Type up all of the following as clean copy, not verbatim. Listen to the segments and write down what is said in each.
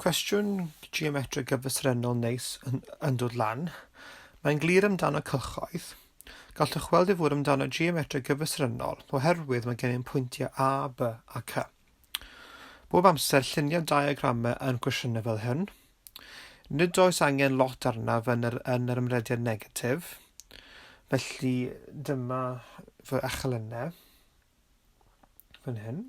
Cwestiwn geometreg gyflysrennol neis yn, yn dod lan. Mae'n glir amdano cylchoedd. Gallwch weld ei fod amdano geometreg gyflysrennol oherwydd mae gennym pwyntiau A, B a C. Bob amser llunio diagramau yn cwestiynau fel hyn. Nid oes angen lot arnaf yn yr, yn yr ymrediad negatif, felly dyma fy echelynau fan hyn.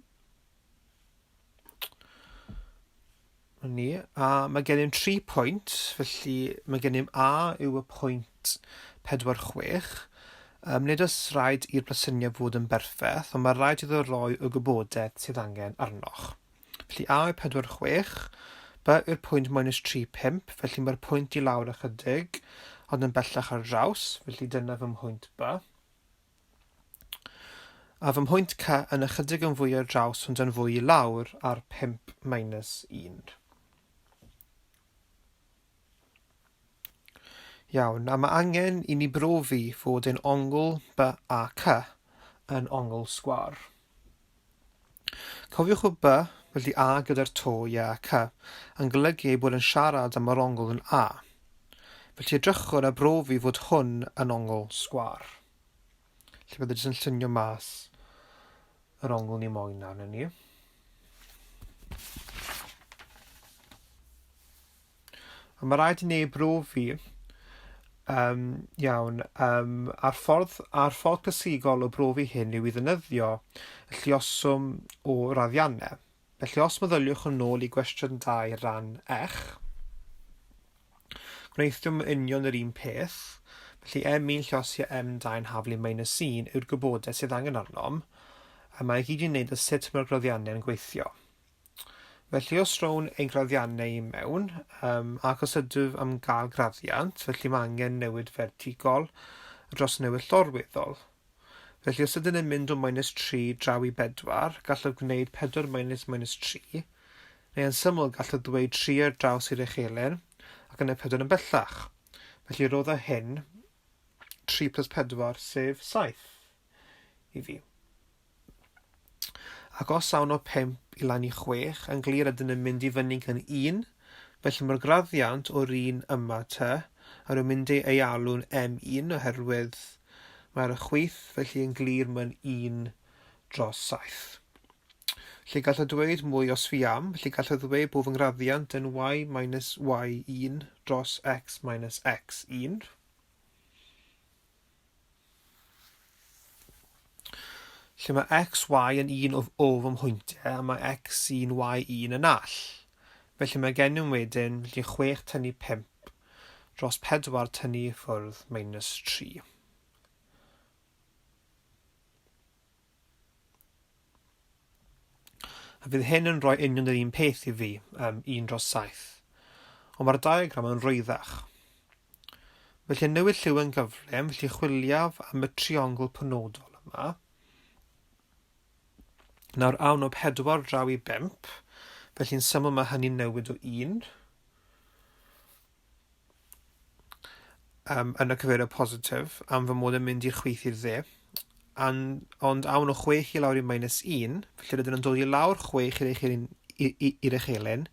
Ni, a mae gennym 3 pwynt, felly mae gennym A yw y pwynt 46. Um, nid oes rhaid i'r blasyniad fod yn berffaith, ond mae rhaid iddo roi y gwybodaeth sydd angen arnoch. Felly A yw 46, B yw'r pwynt minus 3, 5, felly mae'r pwynt i lawr ychydig, ond yn bellach ar draws, felly dyna fy mhwynt B. A fy mhwynt C yn ychydig yn fwy ar draws ond yn fwy i lawr ar 5 minus 1. Iawn, a mae angen i ni brofi fod ein ongl BAC yn ongl sgwâr. Cofiwch fod B, felly A gyda'r to i A C, yn golygu ei bod yn siarad am yr ongl yn A. Felly edrychwn a brofi fod hwn yn ongl sgwâr. Felly byddai jyst yn llunio mas yr ongl ni moyn arno ni. A mae rhaid i ni ei brofi um, iawn, um, a'r ffordd, a'r ffordd clasigol o brofi hyn yw i ddefnyddio y lluoswm o raddiannau. Felly os meddyliwch yn ôl i gwestiwn 2 ran ech, gwnaethom union yr un peth, felly M1 llosi a M2 yn haflu minus 1 yw'r gwybodaeth sydd angen arnom, a mae i gyd i wneud â sut mae'r graddiannau yn gweithio. Felly os rown ein graddiannau i mewn, um, ac os ydw am gael graddiant, felly mae angen newid fertigol dros newid llorweddol. Felly os ydyn yn mynd o minus 3 draw i 4, gallaf gwneud 4 minus minus 3, neu yn syml gallaf ddweud 3 ar draws i'r echelin, ac yna 4 yn bellach. Felly rodda hyn 3 plus 4, sef 7 i fi. Ac os awn o 5 i lan i 6, yn glir ydyn yn mynd i fyny gan 1, felly mae'r graddiant o'r un yma te, a rwy'n mynd i ei alw'n M1 oherwydd mae ar y chwith, felly yn glir mae'n 1 dros 7. Felly gallai dweud mwy os fi am, felly gallai ddweud bod fy ngraddiant yn y minus y1 dros x minus x1. Lle mae x, y yn un o, o fy mhwyntiau a mae x1, y1 yn all. Felly mae gennym wedyn, felly 6 tynnu 5 dros 4 tynnu i ffwrdd minus 3. A fydd hyn yn rhoi union yr un peth i fi, um, 1 dros 7. Ond mae'r diagram yn rwyddach. Felly newid lliw yn gyflym, felly chwiliaf am y triongl penodol yma. Nawr awn o 4 draw i 5, felly'n syml mae hynny'n newid o 1. um, yn y cyfeiriad positif am fy mod yn mynd i'r chwith i'r dde. An, ond awn o 6 i lawr i minus 1, felly rydyn yn dod i lawr 6 i'r echelin, i'r echelin,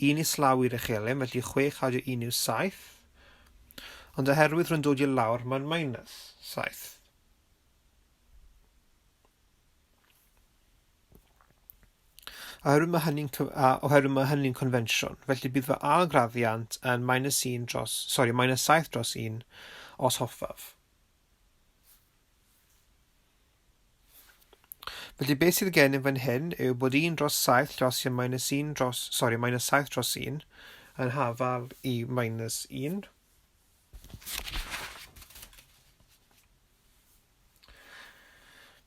1 islaw i'r echelin, felly 6 adio 1 yw 7. Ond oherwydd rwy'n dod i lawr, mae'n minus 7. Oherwydd mae hynny'n a oherwydd mae hynny'n confensiwn, felly bydd fy ail graddiant yn minus 1 dros, sori, minus 7 dros 1 os hoffaf. Felly beth sydd gennym fan hyn yw bod 1 dros 7 dros minus 1 dros, sori, minus 7 dros 1 yn hafal i minus 1.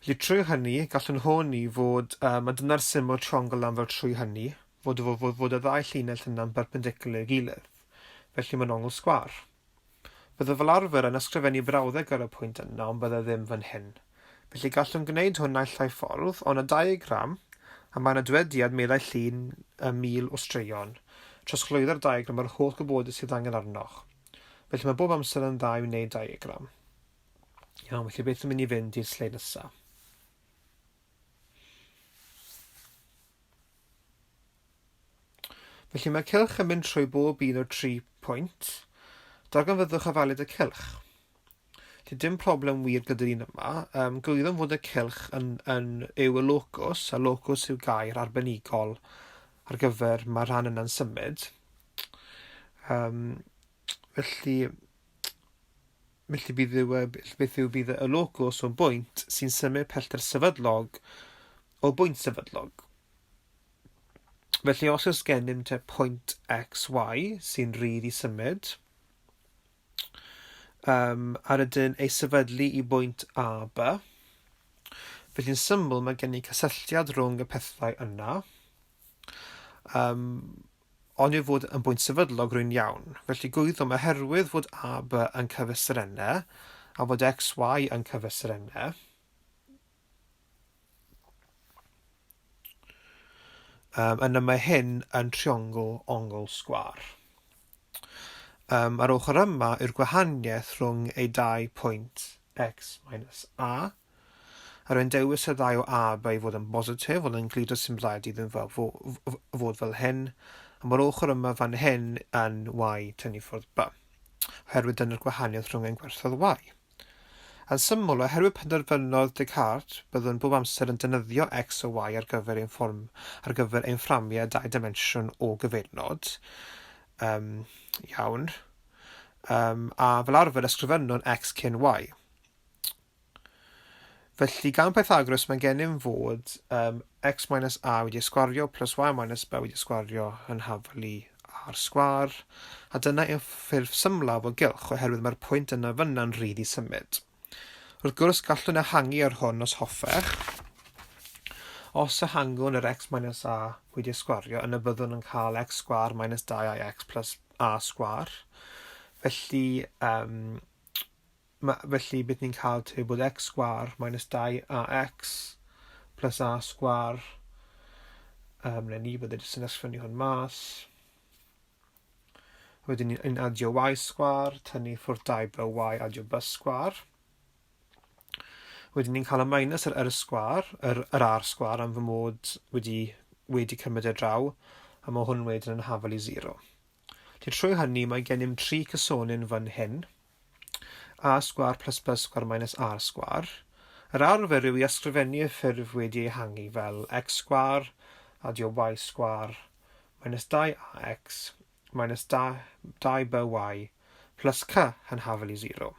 Felly trwy hynny, gallwn honni fod, um, a dyna'r syml triongl lan fel trwy hynny, fod, fod, fod, fod y ddau llinell yna'n perpendicular i'w gilydd. Felly mae'n ongl sgwâr. Bydde fel arfer yn ysgrifennu brawddeg ar y pwynt yna, ond bydde ddim fan hyn. Felly gallwn gwneud hwn naill ai ffordd, ond y diagram, a mae yna dywediad meddai llun y 1000 o straeon, trosglwyddo'r diagram yr holl gwybodaeth sydd angen arnoch. Felly mae bob amser yn dda i wneud diagram. Iawn, felly beth yn mynd i fynd i'r sleid nesaf? Felly mae cylch yn mynd trwy bob un o'r tri pwynt. Darganfyddwch hafaliad y cylch. Felly dim problem wir gyda'r un yma. Gwyddom fod y cylch yn, yn, yw y locus, a locus yw gair arbenigol ar gyfer mae'r rhan yna'n symud. Um, felly, felly bydd yw, beth yw bydd y locus o bwynt sy'n symud pellter sefydlog o bwynt sefydlog. Felly os oes gennym te pwynt x, y sy'n rhydd i symud, um, a rydyn ei sefydlu i bwynt A, B. Felly'n syml mae gen i cysylltiad rhwng y pethau yna. Um, ond yw fod yn bwynt sefydlog rwy'n iawn. Felly gwyddom oherwydd fod A, B yn cyfesurennau a fod X, Y yn cyfesurennau, Yna mae hyn yn triongl ongl sgwâr. A'r ochr yma yw'r gwahaniaeth rhwng ei dau pwynt x minus a. A rwy'n dewis y ddau o a b i fod yn bositif, ond yn gludo sy'n rhaid iddyn fel fod fel hyn. A mae'r ochr yma fan hyn yn y tynnu ffwrdd b, oherwydd dyna'r gwahaniaeth rhwng ein gwerthoedd y. Yn syml, oherwydd penderfynodd Descartes, byddwn bob amser yn defnyddio x a y ar gyfer ein fform, ar gyfer ein fframiau dau dimensiwn o gyfeirnod. Um, iawn. Um, a fel arfer ysgrifennwn x cyn y. Felly, gan Pythagoras, mae gennym fod um, x minus a wedi sgwario plus y minus b wedi sgwario yn hafal i r sgwâr, a dyna yw'r ffurf symlaf o gylch oherwydd mae'r pwynt yna fyna'n rhydd i symud. Wrth gwrs, gallwn ehangu ar hwn os hoffech. Os ehangwn yr x minus a wedi sgwario, yna byddwn yn cael x sgwâr minus 2ax plus a sgwâr. Felly, um, Ma, felly beth ni'n cael te yw bod x sgwâr minus 2ax plus a sgwâr. Na ni, bydde jyst yn ysgrifennu hwn mas. Wedyn ni'n adio y sgwâr, tynnu ffwrdd 2 by y, adio b sgwâr. Wedyn ni'n cael y minus yr r sgwâr, yr, yr r sgwâr am fy mod wedi, wedi cymryd e draw, a mae hwn wedyn yn hafal i 0. Felly trwy hynny mae gennym tri cysonyn fan hyn. A sgwâr plus B sgwâr minus R sgwâr. Yr arfer yw i ysgrifennu y ffurf wedi ei ehangu fel x sgwâr adio y sgwâr minus 2ax minus 2by plus c yn hafal i 0.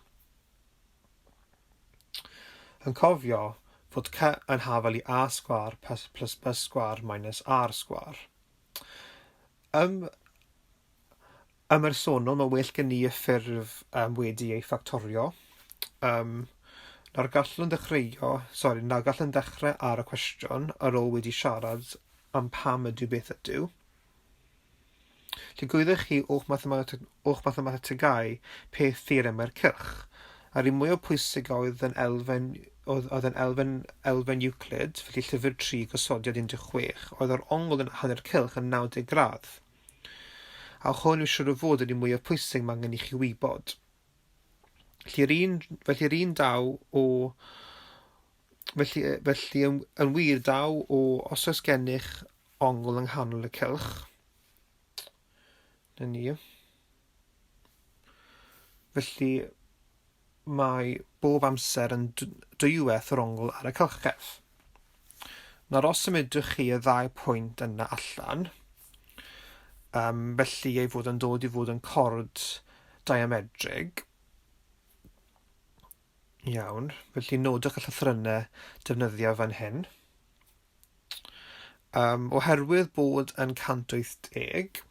Yn cofio fod c yn hafal i a sgwâr plus b sgwâr minus r sgwâr. Ym ymhersonol, mae well gen i y ffurf um, wedi ei ffactorio. Um, nawr gallwn ddechreuo, sori, nawr gallwn ddechrau ar y cwestiwn ar ôl wedi siarad am pam ydyw beth ydyw. Lle gwyddech chi o'ch mathemateg, o'ch mathemategau peth theoremau'r cylch, a'r un mwyaf pwysig oedd yn elfen oedd, oedd yn elfen, elfen Euclid, felly llyfr 3, gosodiad 16, oedd yr ongl yn hanner cylch yn 90 gradd. A hwn yw siwr o fod yr un mwyaf pwysig mae angen i chi wybod. Felly'r un, felly'r un daw o... Felly, felly yn, yn wir daw o os oes gennych ongl yng nghanol y cylch. Na ni. Felly mae bob amser yn dwywaith yr ongl ar y cylchedd. Nawr os symudwch chi y ddau pwynt yna allan, um, felly ei fod yn dod i fod yn cord diamedrig, iawn, felly nodwch y llythrennau defnyddio fan hyn. Oherwydd bod yn 180,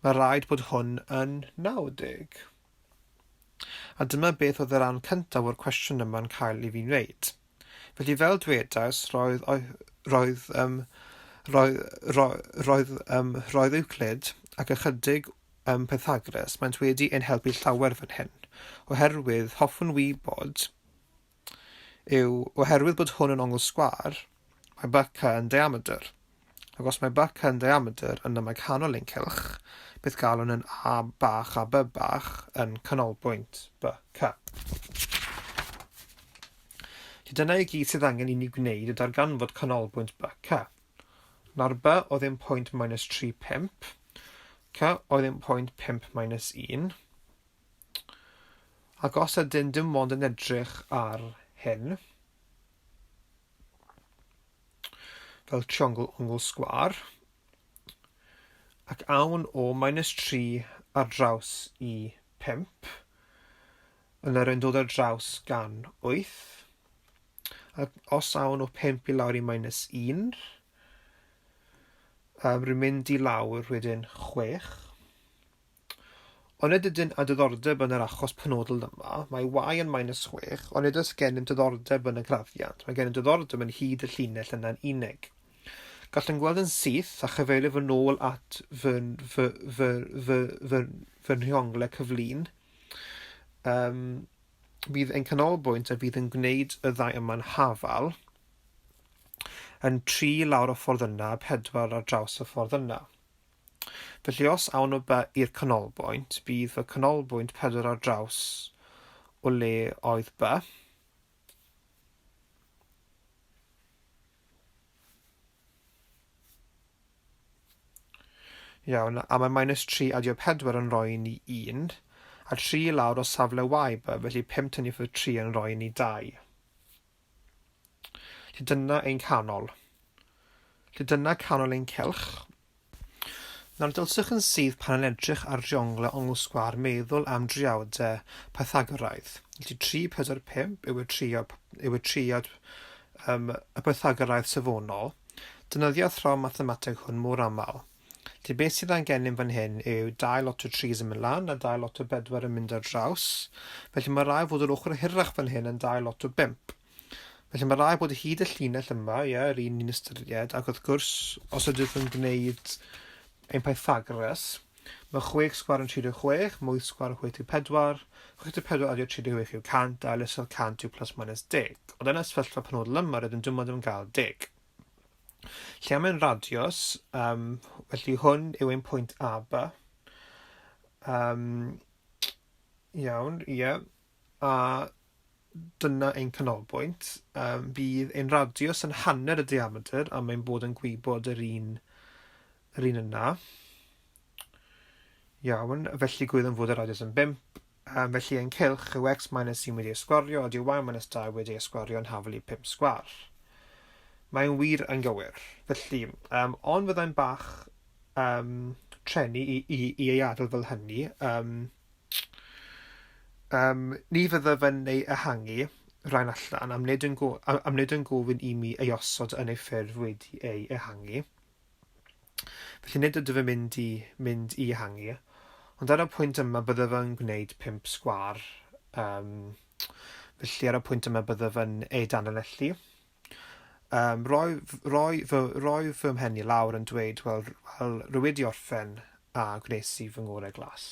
mae rhaid bod hwn yn 90. A dyma beth oedd y rhan cyntaf o'r cwestiwn yma'n cael ei fi wneud. Felly fel dwedais, roedd, roedd, um, roedd, roedd, roedd, um, roedd Euclid ac ychydig um, Pythagoras, maent wedi ein helpu llawer fan hyn, oherwydd hoffwn wybod yw oherwydd bod hwn yn ongl sgwâr, mae BC yn diamedr. Ac os mae BC yn diamedr, yna mae canol ein cylch, beth galwn yn A bach a B bach, yn canolbwynt BC. Felly dyna i gyd sydd angen i ni gwneud yw darganfod canolbwynt BC. Nawr B oedd ein pwynt minus 3, 5. C oedd ein pwynt 5 minus 1. Ac os ydyn dim ond yn edrych ar hyn, fel triongl ongl sgwâr, ac awn o minus 3 ar draws i 5, yna rwy'n dod ar draws gan 8, ac os awn o 5 i lawr i minus 1, rwy'n mynd i lawr wedyn 6. Ond nid ydyn â diddordeb yn yr achos penodol yma, mae y yn minus 6, ond nid oes gennym diddordeb yn y graddiant, mae gennym diddordeb yn hyd y llinell yna'n unig. Gallwn gweld yn syth a chyfeirio fy nôl at fy, fy, fy, fy, fy, fy nhrionglau cyflin. Um, bydd ein canolbwynt a fydd yn gwneud y ddau yma'n hafal yn 3 lawr y ffordd yna a 4 ar draws y ffordd yna. Felly os awn o B i'r canolbwynt, bydd fy canolbwynt 4 ar draws o le oedd B. Iawn, a mae minus 3 adio 4 yn rhoi ni 1, a 3 i lawr o safle y B, felly 5 tynnu ffwrdd 3 yn rhoi ni 2. Felly dyna ein canol. Felly dyna canol ein cylch. Nawr dylswch yn syth pan yn edrych ar driongle ongl sgwâr meddwl am driawdau Pythagoraidd. Felly 3, 4, 5 yw y triawd, yw y triawd um, y Pythagoraidd safonol. Defnyddio athro mathemateg hwn mor aml. Felly beth sydd angen fan hyn yw dau lot o trees yn mynd lan a dau lot o bedwar yn mynd ar draws. Felly mae rai fod yr ochr hirach fan hyn yn dau lot o bump. Felly mae rai bod hyd y llinell yma, ie, yr un ni'n ystyried, ac wrth gwrs, os ydych yn gwneud ein Pythagoras, mae 6 sgwâr yn 36, mae 8 sgwâr yn 64, 64 adio 36 yw 100, a lysol 100 yw plus minus 10. Ond yn y sefyllfa penodol yma, rydym dim ond yn cael 10. Lle am ein radius, um, felly hwn yw ein pwynt AB. Um, iawn, ie. Yeah. A dyna ein canolbwynt. Um, bydd ein radius yn hanner y diametr a mae'n bod yn gwybod yr un, yr un yna. Iawn, felly gwyddwn fod y radius yn 5. Um, felly ein cylch yw x minus 1 wedi ei sgwario a dyw y minus 2 wedi ei sgwario yn hafal i 5 sgwar. Mae'n wir yn gywir. Felly, um, ond fyddai'n bach um, trenu i, i, i ei adael fel hynny. Um, Um, ni fyddaf yn ei ehangu rhain allan am nid yn, go, am nid yn gofyn i mi ei osod yn ei ffurf wedi ei ehangu. Felly nid ydw yn mynd i mynd i ehangu, ond ar y pwynt yma byddaf yn gwneud 5 sgwâr. Um, felly ar y pwynt yma byddaf yn ei danlinellu. Um, roi, roi, fy, roi fy mhen i lawr yn dweud, wel, wel rwy wedi orffen a gwnes i fy ngorau glas.